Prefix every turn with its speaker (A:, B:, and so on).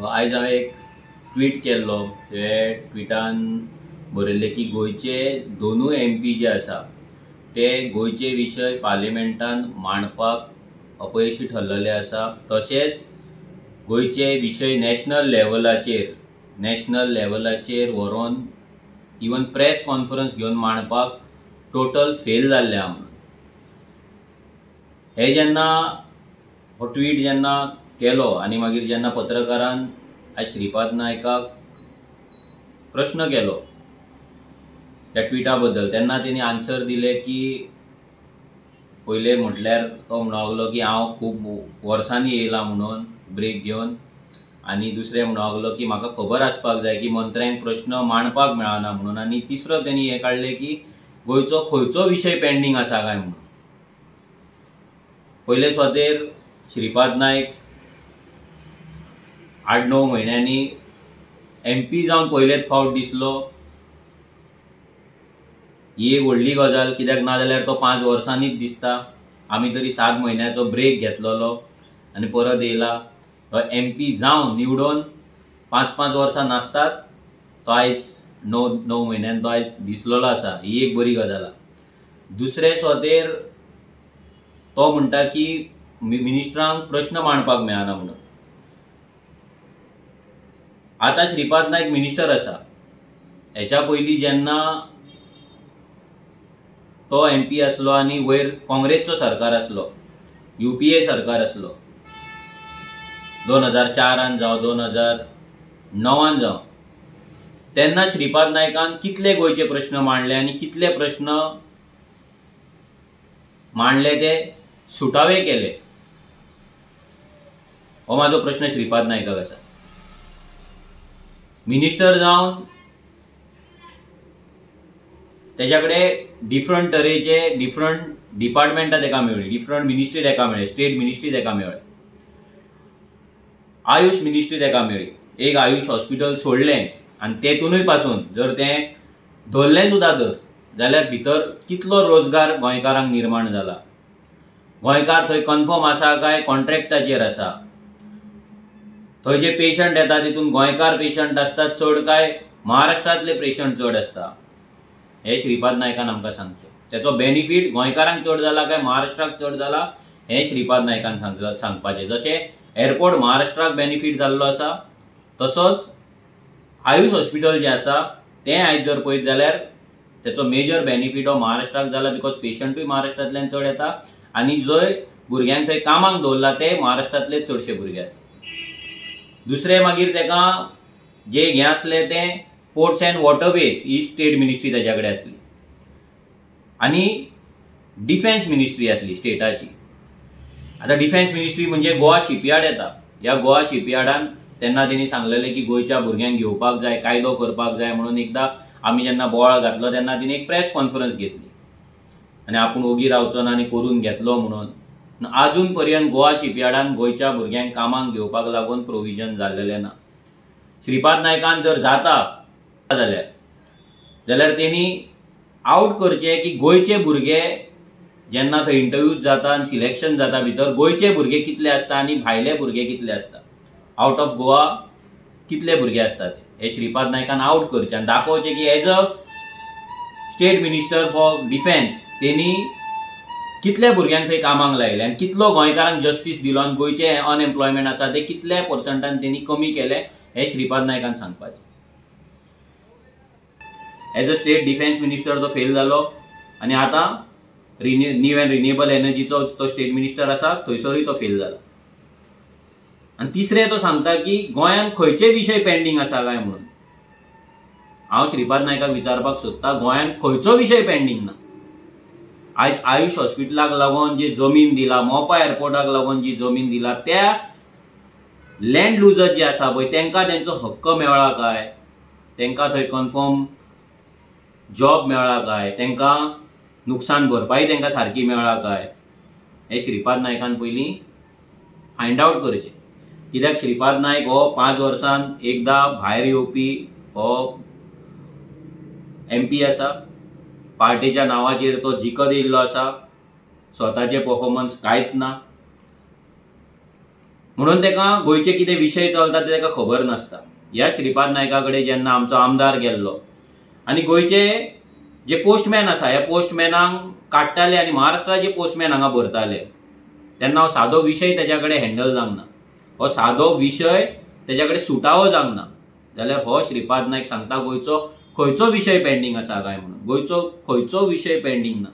A: आयज हांवें एक ट्वीट केल्लो. ते ट्विटान बरयल्लें की गोंयचे दोनूय एमपी जे आसा ते गोंयचे विशय पार्लिमेंटान मांडपाक अपयशी ठरलेले आसा. तशेंच गोंयचे विशय नॅशनल लेवलाचेर व्हरोन इवन प्रेस कॉन्फरन्स घेवन मांडपाक टोटल फेल जाल्ले आहा म्हणून. हे जेन्ना हो ट्वीट जेन्ना केलो आनी मागीर जेन्ना पत्रकारान आयज श्रीपाद नायकाक प्रश्न केलो त्या ट्विटा बद्दल तेन्ना तेणी आन्सर दिले की पयले म्हटल्यार तो म्हणूंक लागलो की हांव खूब वर्सांनी येयला म्हणून ब्रेक घेवन, आनी दुसरें म्हणूंक लागलो की म्हाका खबर आसपाक जाय की मंत्र्यांक प्रश्न मांडपाक मेळना म्हणून, आनी तिसरो तेणी हें काडलें की गोंयचो खंयचो विशय पेंडींग आसा काय म्हणून. पयले सुवातेर श्रीपाद नायक 8-9 म्हयन्यांनी एमपी जावन पयलेच फावट दिसलो. ही एक व्हडली गजाल, कित्याक ना जाल्यार तो 5 वर्सांनीच दिसता. आमी तरी 7 म्हयन्याचो ब्रेक घेतलेलो आनी परत येयला. तो एमपी जावन निवडून 5-5 वर्सां नासतात तो आयज 9 म्हयन्यान तो आयज दिसलेलो आसा. ही एक बरी गजाल. दुसरे सुवातेर तो म्हणटा की मिनिस्टरांक प्रश्न मांडपाक मेळना म्हणून. आतां श्रीपाद नायक मिनिस्टर आसा. हेच्या पयलीं जेन्ना तो एमपी आसलो आनी वयर काँग्रेसचो सरकार आसलो, युपीए सरकार आसलो, 2004 जावं 2009 जावं, तेन्ना श्रीपाद नायकान कितले गोंयचे प्रश्न मांडले आनी कितले प्रश्न मांडले ते सुटावे केले, हो म्हाजो प्रश्न श्रीपाद नायकाक आसा. मिनिस्टर जावन तेज्या कडेन डिफरंट तरेचे डिफरंट डिपार्टमेंटां तेका मेळ्ळी, डिफरंट मिनिस्ट्री तेका मेळ्ळी, स्टेट मिनिस्ट्री तेका मेळ्ळी, आयुष मिनिस्ट्री तेका मेळ्ळी. एक आयुष हॉस्पिटल सोडलें आनी तेतूनय पासून जर तें धरलें सुद्दां तर जाल्यार भितर कितलो रोजगार गोंयकारांक निर्माण जाला, गोंयकार थंय कन्फर्म आसा काय कॉन्ट्रॅक्टाचेर आसा, थंय जे पेशंट येता तितून गोंयकार पेशंट आसता चड काय महाराष्ट्रांतले पेशंट चड आसता, हे श्रीपाद नायकान आमकां सांगचें. तेचो बेनिफीट गोंयकारांक चड जाला काय महाराष्ट्राक चड जाला हें श्रीपाद नायकान सांगपाचें. जशें एअरपोर्ट महाराष्ट्राक बेनिफीट जाल्लो आसा तसोच आयुष हॉस्पिटल जें आसा तें आयज जर पळयत जाल्यार तेचो मेजर बेनिफीट हो महाराष्ट्राक जाला, because पेशंटूय महाराष्ट्रांतल्यान चड येता आनी जंय भुरग्यांक थंय कामाक दवरला ते महाराष्ट्रांतले चडशे भुरगे आसा. दुसरें मागीर तेका जे हें आसलें तें ports and waterways he state ministry तेज्या कडेन आसली आनी डिफेन्स मिनिस्ट्री आसली स्टेटाची. आतां डिफेन्स मिनिस्ट्री म्हणजे गोवा शिपयार्ड येता. ह्या गोवा शिपयार्डान तेन्ना तेणी सांगलेलें की गोंयच्या भुरग्यांक घेवपाक जाय, कायदो करपाक जाय म्हणून. एकदां आमी जेन्ना बोवाळ घातलो तेन्ना तिणें एक प्रेस कॉन्फरन्स घेतली आनी आपूण ओगी रावचो ना आनी करून घेतलो म्हणून. आजून पर्यंत गोवा शिपयार्डान गोंयच्या भुरग्यांक कामाक घेवपाक लागून प्रोविजन जाल्लेलें ना. श्रीपाद नायकान जर जाता जाल्यार तेणी आवट करचें की गोंयचे भुरगे जेन्ना थंय इंटरव्यूज जाता आनी सिलेक्शन जाता भितर गोंयचे भुरगे कितले आसता आनी भायले भुरगे कितले आसता, आवट ऑफ गोवा कितले भुरगे आसता ते हे श्रीपाद नायकान आवट करचें आनी दाखोवचें की as a state minister for defence तेणी कितले भुरग्यांक थंय कामाक लायले आनी कितलो गोंयकारांक जस्टीस दिलो आनी गोंयचें अनएम्प्लॉयमेंट आसा ते कितल्या पर्संटान तेणी कमी केलें हें श्रीपाद नायकान सांगपाचें. As a state defence minister तो फेल जालो आनी आतां न्यू अँड रिन्युएबल एनर्जीचो तो स्टेट मिनिस्टर आसा थंयसरूय तो फेल जाला. आनी तिसरें तो सांगता की गोंयांत खंयचे विशय पेंडींग आसा काय म्हणून. हांव श्रीपाद नायकाक विचारपाक सोदता, गोंयांत खंयचो विशय पेंडींग ना? आयज आयुष हॉस्पिटलाक लागून जी जमीन दिला, मोपा एअरपोर्टाक लागून जी जमीन दिला, त्या लँड लुजर जे आसा पळय तेंकां तेंचो हक्क मेळ्ळा काय, तेंकां थंय कन्फर्म जॉब मेळ्ळा काय, तेंकां नुकसान भरपाई तेंकां सारकी मेळ्ळा काय, हें श्रीपाद नायकान पयलीं फायंड आवट करचें. कित्याक श्रीपाद नायक हो 5 वर्सान एकदां भायर येवपी हो एमपी आसा. पार्टीच्या नांवाचेर तो जिखत येयल्लो आसा, स्वताचे परफॉर्मन्स कांयच ना. म्हणून ताका गोंयचे कितें विशय चलता ते ताका खबर नासता. ह्या श्रीपाद नायका कडेन जेन्ना आमचो आमदार गेल्लो आनी गोंयचे जे पोस्टमॅन आसा ह्या पोस्टमॅनांक काडटाले आनी महाराष्ट्राचे पोस्टमॅन हांगा भरताले तेन्ना हो सादो विशय तेज्या कडेन हँडल जावंक ना, हो सादो विशय तेज्या कडेन सुटावो जावंक ना. जाल्यार हो श्रीपाद नायक सांगता गोंयचो खंयचो विशय पेंडींग आसा काय म्हणून. गोंयचो खंयचो विशय पेंडींग ना.